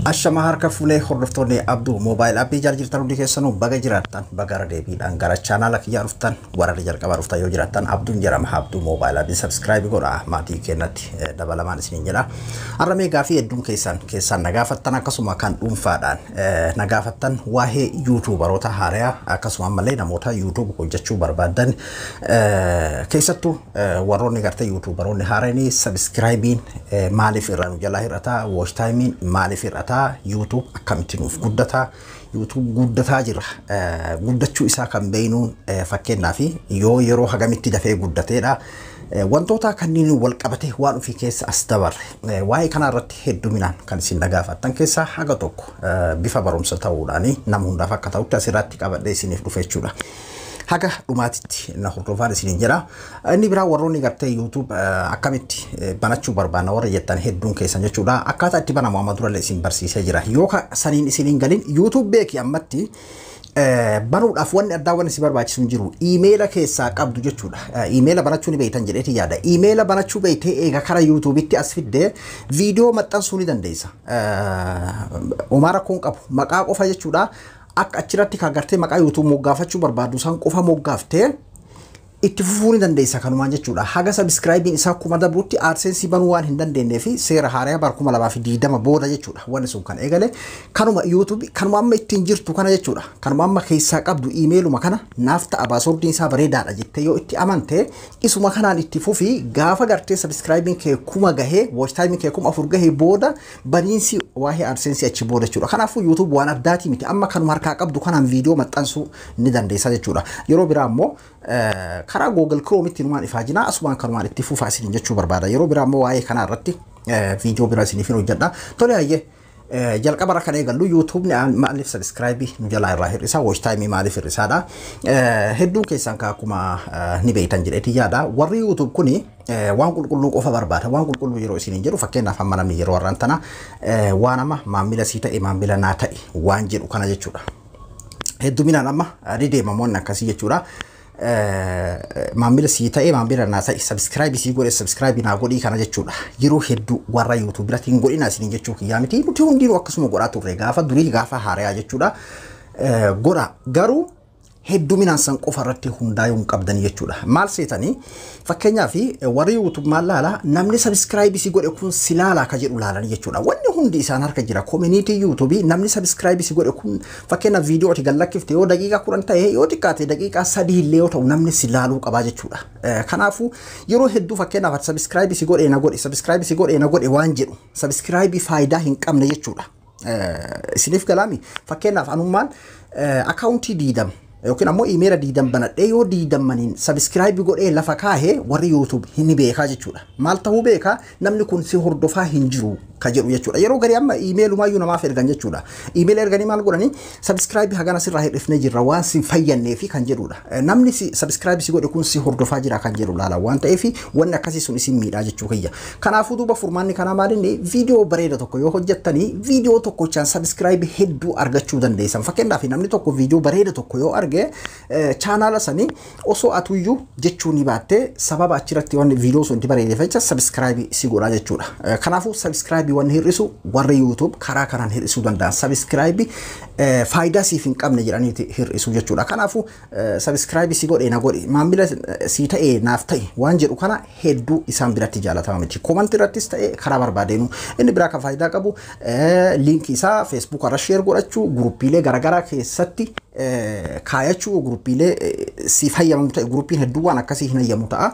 Ashama harka fuulee hordoftoonni Abduu Mobile App jala jirtan hundi keessanuu baga jiraattan, baga irra deebiidhaan gara chaanaala kiyyaa dhuftan. Warra jalqabaa dhuftan yoo jiraattan, Abduun jedhama. Abduu Mobile App subscribe godha, maatii keenyatti dabalamaan isiniin jedha. Har'a mee gaafii hedduun keessan keessaan nagaafattan, akkasuma kan dhuunfaadhaan nagaafattan, waa'ee YouTuberoota haarayaa, akkasuma ammallee namoota YouTube hojjechuu barbaadan, keessattuu warroonni gartee YouTuberoonni haaranii subscribeiin maaliif irraa nu jalaa hir'ata, watch timeiin maaliif hir'ata, YouTube akkamitti nuuf guddata, YouTube guddataa jira, guddachuu isaa kan beeynuun fakkeenyaaf yoo yeroo hagamitti dafee guddateedha. Wantoota kanneen wal qabate waan ofii keessa as dabarre waa'ee kanaa irratti hedduminaan kan isin nagaafattan keessaa haga tokko bifa barumsa ta'uudhaan nama hundaaf akka ta'utti asirratti qabadhee isiniif dhufe jechuudha. Haga dhumaatitti na hordofaan isiniin jedha. Inni biraa, warroonni gartee YouTube akkamitti banachuu barbaanna warra jettan hedduun keessan jechuudha. Akkaataa itti banamu amma durallee isin barsiisee jira. Yoo saniin isiniin galin, YouTube beeki ammatti banuudhaaf wanni addaa wanni si barbaachisu hin jiru. Iimeela keessaa qabdu jechuudha. Iimeela banachuu ni beektan jedheeti yaada. Iimeela banachuu beektee eega kara YouTubeitti as fiddee viidiyoo maxxansuu ni dandeessa. Homaa rakkoon qabu maqaa qofa jechuudha. Akka achirratti kan gartee maqaa YouTube moggaafachuu barbaadu san qofa moggaaftee itti fufuu ni dandeessa kanumaan jechuudha. Haga subscribeiin isaa 1000 dabrutti AdSense banuu waan hin dandeenyee fi seera haaraa bara 2020 booda jechuudha. Wanni sun kan eegale kanuma YouTube kanuma amma ittiin jirtu kana jechuudha. Kanuma amma keessaa qabdu, iimeeluma kana naaf ta'a, passwordiin isaa bareedaadha jettee yoo itti amante, isuma kanaan itti fufii. Gaafa gartee subscribeiin kee 1000 gahee, watch timeiin kee 4000 gahee booda baniinsi waa'ee AdSense achi booda jechuudha. Kanaafuu YouTube waan addaatii miti, amma kanuma harkaa qabdu kanaan viidiyoo maxxansuu ni dandeessa jechuudha. Yeroo biraa immoo karaa Google Chrome itti numaan ifaajinaa asumaan kanumaan itti fufaa isiniin jechuu barbaada. Yeroo biraa immoo waa'ee kanaa irratti viidiyoo biraa isiniif hin hojjedha. Tole, hayyee, jalqaba irra kan eegallu YouTubeni maaliif subscribe nu jalaa irraa hir'isaa, watch time maaliif hir'isaadha. Hedduun keessan akkuma ni beektan jedheeti yaada. Warri YouTube kuni waan qulqulluu qofa barbaada. Waan qulqulluu yeroo isiniin jedhu, fakkeenyaaf amma namni yeroo har'aan tana waan amma maamila sii ta'e, maamila naa ta'e waan jedhu kana jechuudha. Hedduminaan amma ni deemamoonni akkasii jechuudha. Maamila sii ta'e, maamila naa ta'e, subscribe sii godhe, subscribe naa godhii kana jechuudha. Yeroo hedduu warra YouTube biratti hin godhina isiniin jechuu kiyyaa miti. Nuti hundinuu akkasuma godhaa turre gaafa durii, gaafa haarayaa jechuudha. Godha garuu hedduminaan san qofa irratti hundaa'uu hin qabdanii jechuudha. Maal seetanii, fakkeenyaaf warri YouTube maal laala? Namni subscribe si godhe kun si laalaa ka jedhu laalanii jechuudha. Wanni hundi isaan harka jira. Community YouTubeii namni subscribe si godhe kun, fakkeenyaaf viidiyoo ati gallakkifte yoo daqiiqaa 10 ta'e, yoo xiqqaate daqiiqaa 3 illee yoo ta'u, namni si laaluu qabaa jechuudha. Kanaafuu yeroo hedduu fakkeenyaaf ati subscribe si godhe na godhe, subscribe si godhe na godhe waan jedhu, subscribe faayidaa hin qabne jechuudha. Isiniif galaami? Fakkeenyaaf anummaan akkaawuntii 20 yookiin ammoo iimeela 20 banadhee yoo diidammaniin subscribe godhee lafa kaahee, warri YouTube hin beekaa jechuudha. Maal ta'uu beekaa? Namni kun si hordofaa hin jiru ka jedhu jechuudha. Yeroo garii amma iimeelumaayyuu namaaf ergan jechuudha. Iimeela erganii maal godhanii? Subscribe hagana sirraa hir'ifnee jirra waan si fayyannee fi kan jedhudha. Namni si subscribe si godhe kun si hordofaa jira kan jedhu laala waan ta'eef, wanni akkasii sun isin miidhaa jechuu kiyya. Kanaafuu duuba furmaanni kanaa maalinni? Viidiyoo bareeda tokko yoo hojjettanii, viidiyoo tokkochaan subscribe hedduu argachuu dandeessan. Fakkeenyaaf namni tokko viidiyoo bareeda tokko yoo arge, chaanaala sanii osoo atuyyuu jechuu ni baattee, sababa achirratti wanni viidiyoo sun itti bareedeef jecha subscribe si godhaa jechuudha. Kanaafuu subscribe wanni hir'isu, warri YouTube karaa kanaan hir'isuu danda'an, subscribe faayidaa siif hin qabne jedhaniiti hir'isuu jechuudha. Kanaafuu subscribe si godhe na godhe, maamila si ta'e naaf ta'e waan jedhu kana hedduu isaan biratti jaalatama miti. Comment irrattis ta'e karaa barbaadeenu. Inni biraa kan faayidaa qabu liinkii isaa Facebook irra share godhachuu, groupiilee garaagaraa keessatti kaayachuu, groupiilee siif hayyamamu ta'e, groupiin hedduu waan akkasii hin hayyamu ta'a.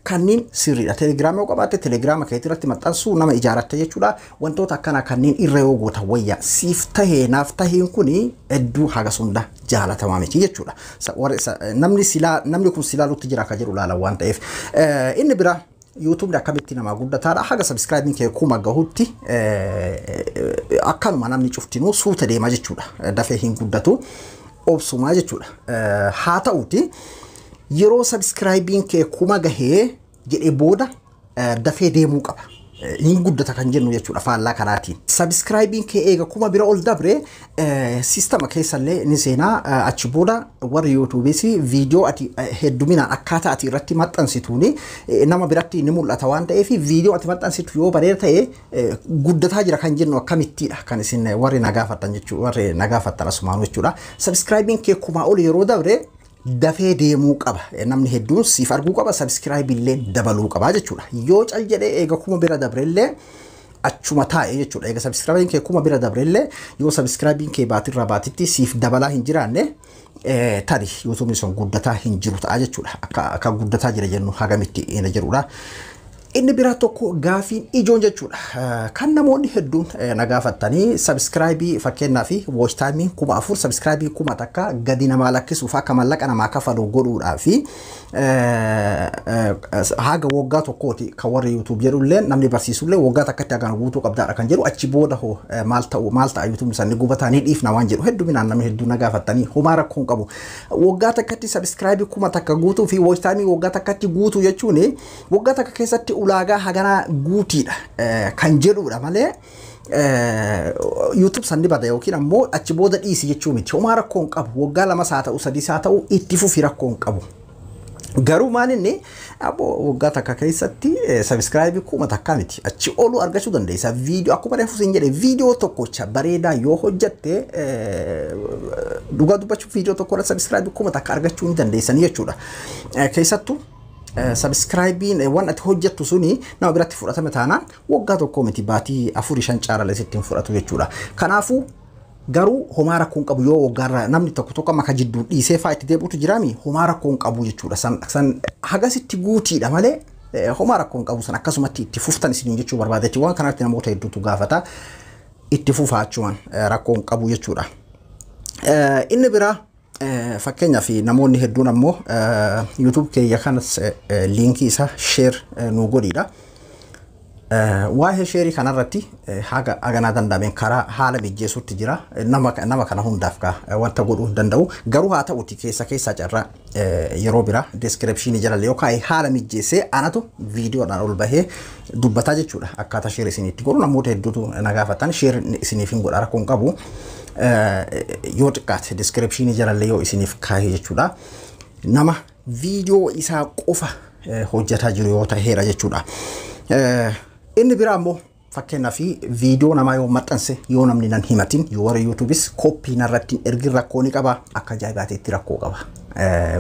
Kanneen sirriidha. Telegiraama yoo qabaatte, telegiraama keetii irratti maxxansuu, nama ijaaratte jechuudha. Wantoota akkanaa kanneen irra yoo goota wayya. Siif tahee naaf taheen kuni hedduu haga sunda jaalatamaa miti jechuudha. Namni silaa namni kun silaalutti jira akka jedhu laala waan ta'eef. Inni biraa YouTubeni akkamitti namaa guddataadha? Haga subscribeiin kee 1000 gahutti akkanuma namni cuftinuu suuta deema jechuudha. Dafee hin guddatu, obsumaa jechuudha. Haa ta'uti yeroo subscribeiin kee 1000 gahee jedhee booda dafee deemuu qaba. Hin guddata kan jennu jechuudha faallaa kanaatiin. Subscribeiin kee eega 1000 bira ol dabre systema keessallee ni seenaa. Achi booda warri YouTubeis viidiyoo ati hedduminaan akkaataa ati irratti maxxansituuni nama biratti ni mul'ata waan ta'eef, viidiyoo ati maxxansitu yoo bareeda ta'e guddataa jira kan jennu akkamittiidha kan isin warri na gaafattan jechuudha, warri na gaafattan asumaanu jechuudha. Subscribeiin kee 1000 ol yeroo dabre dafee deemuu qaba. Namni hedduun siif arguu qaba, subscribe illee dabaluu qaba jechuudha. Yoo cal jedhee eega 1000 bira dabrellee achuma taa'e jechuudha. Eega subscribeiin kee 1000 bira dabrellee yoo subscribeiin kee baatirraa baatitti siif dabalaa hin jiraanne, tarii YouTubeni sun guddataa hin jiru ta'a jechuudha. Akka guddataa jira jennu hagamitti hin jirudha. Inni biraa tokko gaafiin ijoon jechuudha. Kan namoonni hedduun na gaafattanii, subscribe fakkeenyaa fi watch time 4000, subscribe 1000 gadi namaa lakkisuuf, akka mallaqa namaa kafalu godhuudhaa fi haga waggaa tokkooti kan warri YouTube jedhullee, namni barsiisullee waggaa takkatti hagaan guutuu qabdaadha kan jedhu. Achi booda hoo maal ta'u, maal ta'a, YouTube sanni gubataa ni dhiifna waan jedhu hedduminaan namni hedduun na gaafattanii, homaa rakkoo hin qabu. Waggaa takkatti subscribe 1000 guutuu fi watch time waggaa takkatti guutuu jechuun waggaa takka keessatti ulaagaa haganaa guutiidha kan jedhudha malee YouTube sanni bada yookiin ammoo achi booda dhiisi jechuu miti. Homaa rakkoo hin qabu. Waggaa 2 haa ta'u, 3 haa ta'u, itti fufi, rakkoo hin qabu. Garuu maal inni aboo waggaa takka keessatti subscribe 1000 miti achi ooluu argachuu dandeessa. Viidiyoo akkuma reefu siin jedhe, viidiyoo tokkocha bareedaa yoo hojjatte, dhugaa dubbachuuf viidiyoo tokko irra subscribe 1000 argachuu ni dandeessanii jechuudha. Keessattuu subscribeiin waan ati hojjettu suni nama biratti fudhatame taanaan waggaa tokko miti, baatii afurii shan caala sitti hin fudhatu jechuudha. Kanaafuu garuu homaa rakkoo hin qabu yoo waggaarraa namni tokko tokko amma ka jidduu dhiisee fa'aa itti deebi'utu jiraami, homaa rakkoo hin qabu jechuudha. San hagasitti guutiidha malee homaa rakkoo hin qabu, san akkasumatti itti fuftan isiniin jechuu barbaadetti. Waan kanatti namoota hedduutu gaafata, itti fufaa achumaan, rakkoo hin qabu jechuudha. Inni biraa fakkeenyaaf namoonni hedduun ammoo YouTube keeyya kanas linkii isaa share nuu godhiidha. Waa'ee share kanarratti haga haganaa danda'ameen karaa haala mijjeessuutti jira. Nama kana hundaaf wanta godhuu hin danda'u. Garuu haa ta'uti keessa keessaa carraa yeroo biraa description jala yoo kaa'e haala mijjeessee anatu viidiyoodhaan ol bahee dubbataa jechuudha. Akkaataa share isiniitti godhu namoota hedduutu na gaafatan, share isiniif hin godha, rakkoo hin qabu. Yoo xiqqaate description jalallee yoo isiniif kaa'e jechuudha. Nama viidiyoo isaa qofa hojjetaa jiru yoo ta'eera jechuudha. Inni biraa immoo fakkeenyaaf viidiyoo namaa yoo maxxanse, yoo namni nan himatin, yoo warra YouTubeis copy narratti ergin, rakkoo ni qaba? Akka ajaa'ibaatiitti rakkoo qaba.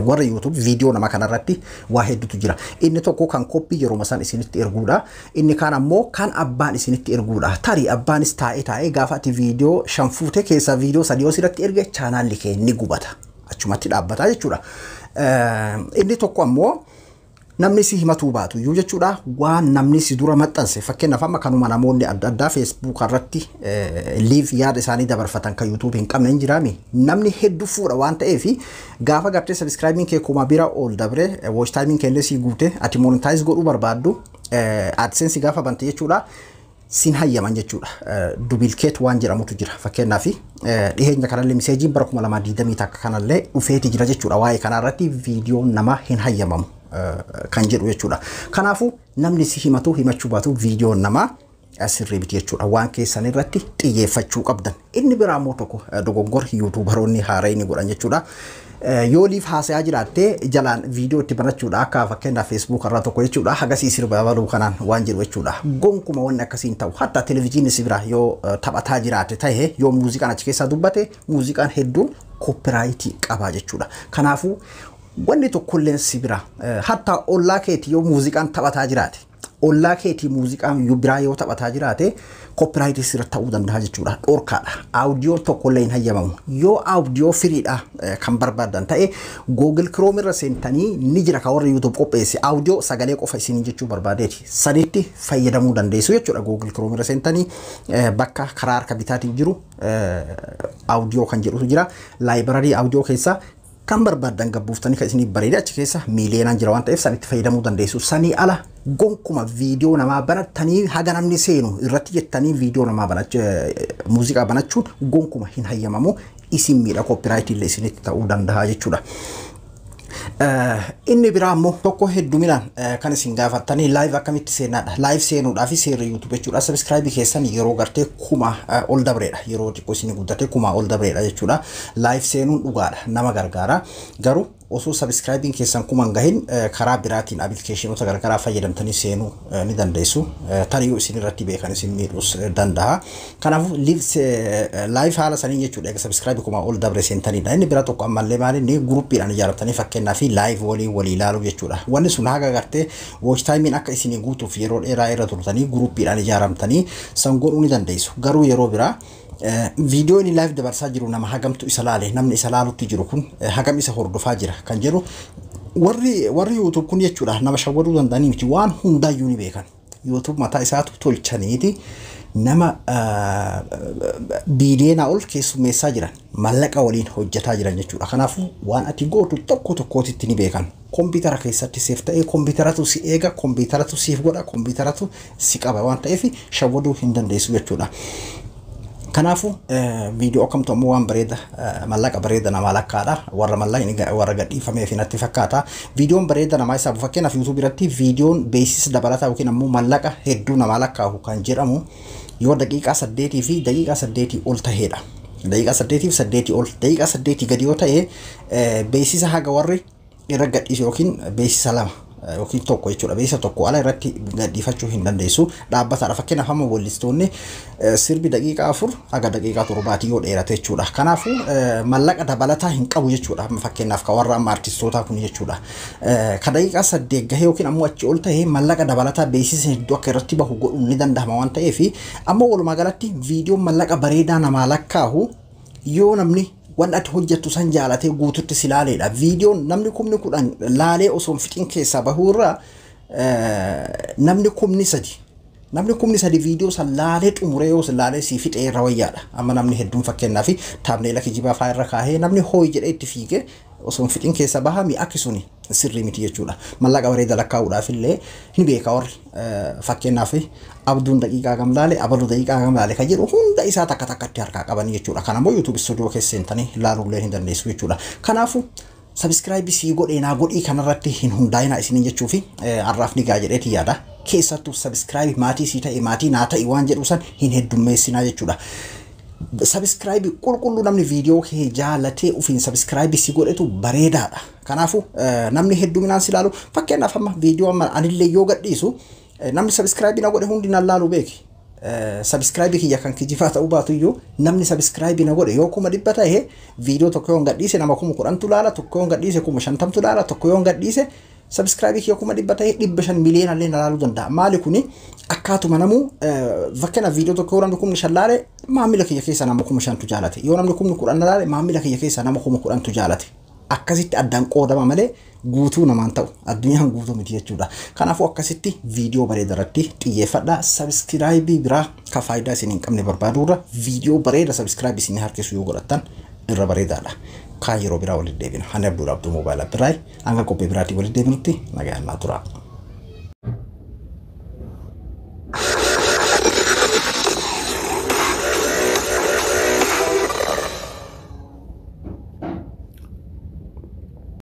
Warra YouTube viidiyoo namaa kanarratti waa hedduutu jira. Inni tokko kan copy yeroo isaan isinitti erguudha. Inni kaan ammoo kan abbaan isinitti erguudha. Tarii abbaanis taa'ee taa'ee gaafa ati viidiyoo shan fuute keessaa viidiyoo sadii yoo sirratti erge, chaanaalli kee ni gubata. Achumatti dhaabbata jechuudha. Inni tokko ammoo namni si himatuu baatu iyyuu jechuudha, waan namni si dura maxxanse, fakkeenyaaf amma kanuma namoonni adda addaa Facebook irratti live yaada isaanii dabarfatan kan YouTube hin qabne hin jiraami, namni hedduu fuudha waan ta'eef, gaafa gartee subscribeiin kee 1000 bira ol dabre, watch timeiin kee illee sii guute, ati monetize godhuu barbaaddu, AdSense gaafa bante jechuudha, sin hayyaman jechuudha. Duplicate waan jedhamutu jira. Fakkeenyaaf dhiheenya kanallee messageiin bara 2021 kanallee dhufeeti jira jechuudha. Waa'ee kanarratti viidiyoon namaa hin hayyamamu kan jedhu jechuudha. Kanaafuu namni si himatu himachuu baatu viidiyoon namaa sirrii miti jechuudha. Waan keessan irratti xiyyeeffachuu qabdan. Inni biraa immoo tokko dogoggora YouTuberoonni haaraa inni godhan jechuudha. Yoo live haasayaa jiraattee jalaan viidiyoo itti banachuudha, akka fakkeenyaaf Facebook irraa tokko jechuudha, hagasii sirba baluu kanaan waan jiru jechuudha. Gonkuma wanni akkasii hin ta'u. Hatta televizyiinni si bira yoo taphataa jiraate ta'e, yoo muuziqaan achi keessaa dubbate, muuziqaan hedduun copyright qaba jechuudha. Kanaafuu wanni tokkolleen si bira, hatta ollaa keetii yoo muuziqaan taphataa jiraate, ollaa keetii muuziqaan biraa yoo taphataa jiraate, copyright sirra ta'uu danda'a jechuudha. Dhorkaadha. Audio tokkollee hin hayyamamu. Yoo audio freedha kan barbaadan ta'e, Google Chrome irra seentanii ni jira kan warra YouTube qopheesse, audio sagalee qofa isin jechuu barbaadeeti. Sanitti fayyadamuu dandeessu jechuudha. Google Chrome irra seentanii bakka karaa harka bitaatiin jiru audio kan jedhutu jira. Library audio keessaa kan barbaadan gabbuuftanii kan isiniif bareede achi keessa miiliyoonaan jira waan ta'eef, sanitti fayyadamuu dandeessu. Sanii ala gonkuma viidiyoo namaa banattanii haga namni seenu irratti jettanii viidiyoo namaa muuziqaa banachuun gonkuma hin hayyamamu, isin miidha, copyright illee isinitti ta'uu danda'a jechuudha. Inni biraa immoo tokko hedduminaan kan isin gaafattanii live akkamitti seenaadha. Live seenuudhaaf seerri YouTube jechuudha. Subscribe keessan yeroo gartee 1000 ol dabreedha. Yeroo xiqqoo isin guddate 1000 ol dabreedha jechuudha. Live seenuun dhugaadha, nama gargaara. Garuu osoo subscribing keessan 1000 gahin karaa biraatiin appilikeeshinoota garagaraa fayyadamtanii seenuu ni dandeessu. Tarii yoo isin irratti beekan isin miidhuus danda'a. Kanaafuu live haala sanii jechuudha. Egaa subscribe 1000 ol dabre seentanidha. Inni bira tokko ammallee maali inni groupiidhaan ijaaramtanii fakkeenyaa fi live walii walii ilaaluu jechuudha. Wanni sun haga gartee watch timeiin akka isinii guutuuf yeroo dheeraa irra turtanii groupiidhaan ijaaramtanii san godhuu ni dandeessu. Garuu yeroo biraa viidiyoo inni live dabarsaa jiru nama hagamtu isa laale, namni isa laalutti jiru kun hagam isa hordofaa jira kan jedhu warri YouTube kun jechuudha nama shawwaduu danda'anii miti, waan hundaayyuu ni beekan. YouTube mataa isaatu tolchaniiti nama biiliyoonaa ol keessummeessaa jiran, mallaqa waliin hojjetaa jiran jechuudha. Kanaafuu waan ati gootu tokko tokkootitti ni beekan. Kompiitara keessatti siif ta'ee kompiitaratu si eega, kompiitaratu siif godha, kompiitaratu si qaba waan ta'eef shawwaduu hin dandeessu jechuudha. Kanaafuu viidiyoo akkamtu ammoo waan bareeda mallaqa bareeda namaa lakkaadha. Warra mallaqni warra gadhiifameef natti fakkaata. Viidiyoon bareeda namaa isaa fakkeenyaaf YouTube irratti viidiyoon beeksisa dabalataa yookiin ammoo mallaqa hedduu namaa lakkaahu kan jedhamu yoo daqiiqaa 8 fi daqiiqaa 8 ol ta'edha. Daqiiqaa 8 fi 8 ol, daqiiqaa 8 gadi yoo ta'e beeksisa haga warri irra gadhiisu yookiin beeksisa 2 yookiin 1 jechuudha. Beeksisa 1 ala irratti gadhiifachuu hin dandeessu. Dhaabbataadha. Fakkeenyaaf amma weellistoonni sirbi daqiiqaa 4 haga daqiiqaa 7 yoo dheerate jechuudha. Kanaafuu mallaqa dabalataa hin qabu jechuudha. Amma fakkeenyaaf kan warra amma artistootaa kun jechuudha. Ka daqiiqaa 8 gahee yookiin ammoo achi ol ta'e mallaqa dabalataa beeksisa hedduu akka irratti bahu godhuun ni danda'ama waan ta'eef ammoo walumaa galatti viidiyoon mallaqa bareedaa namaa lakkaahu yoo namni waan ati hojjettu san jaalatee guututti si laaleedha. Viidiyoon namni 10,000 laalee osoo hin fixin keessaa bahuurraa namni 3,000 namni 3,000 viidiyoo san laalee xumuree yoo san laalee si fixee irra wayyaadha. Amma namni hedduun fakkeenyaaf thumbnaila kijibaa fa'aa irra kaahee namni hooyi jedhee itti fiigee osoo hin fixin keessa baha mi'a akki suni sirrii miti jechuudha. Mallaqa bareeda lakkaa'uudhaaf illee ni beeka warri fakkeenyaaf Abduun daqiiqaa kam laale, abaluu daqiiqaa kam laale kan jedhu hunda isaa takka takkatti harkaa qabanii jechuudha. Kanammoo YouTube studio keessa seentanii ilaaluullee hin dandeessu jechuudha. Kanaafuu subscribe sii godhee naa godhii kanarratti hin hundaa'inaa isiniin jechuu fi har'aaf ni ga'a jedheeti yaada. Keessattuu subscribe maatii sii ta'e maatii naa ta'e waan jedhu san hin heddummeessinaa jechuudha. Subscribe qulqulluu namni viidiyoo kee jaalatee ofiin subscribe si godhetu bareedaadha. Kanaafuu namni hedduminaan si ilaalu fakkeenyaaf amma viidiyoo amma anillee yoo gadhiisu namni subscribe na godhe hundi na laalu beeki. Subscribe kiyya kan kijibaa ta'uu baatu iyyuu namni subscribe na godhe yoo 100,000 ta'e viidiyoo tokko yoo gadhiise nama 10,000tu laala, tokko yoo gadhiise 50,000tu laala, tokko yoo gadhiise subscribe kiyya 100,000 ta'e 500 miliyoona illee na laaluu danda'a. Maali kuni akkaatuma namuu fakkeenyaaf viidiyoo tokko yoo namni 5,000 laale maamila kiyya keessa nama 5,000tu jaalate. Yoo namni 10,000 na laale maamila kiyya keessa nama 10,000tu jaalate. Akkasitti addaan qoodama malee guutuu namaan ta'u addunyaan guutuu miti jechuudha. Kanaafuu akkasitti viidiyoo bareeda irratti xiyyeeffadhaa. Subscribe biraa ka faayidaa isin hin qabne barbaaduurra viidiyoo bareeda subscribe isin harkisu yoo godhattan irra bareedaadha. Kaan yeroo biraa walitti deebina. Ani Abduudha Abduu Moobaayil Abbiraa hanga qophii biraatiin walitti deebinutti nagaan naa turaa.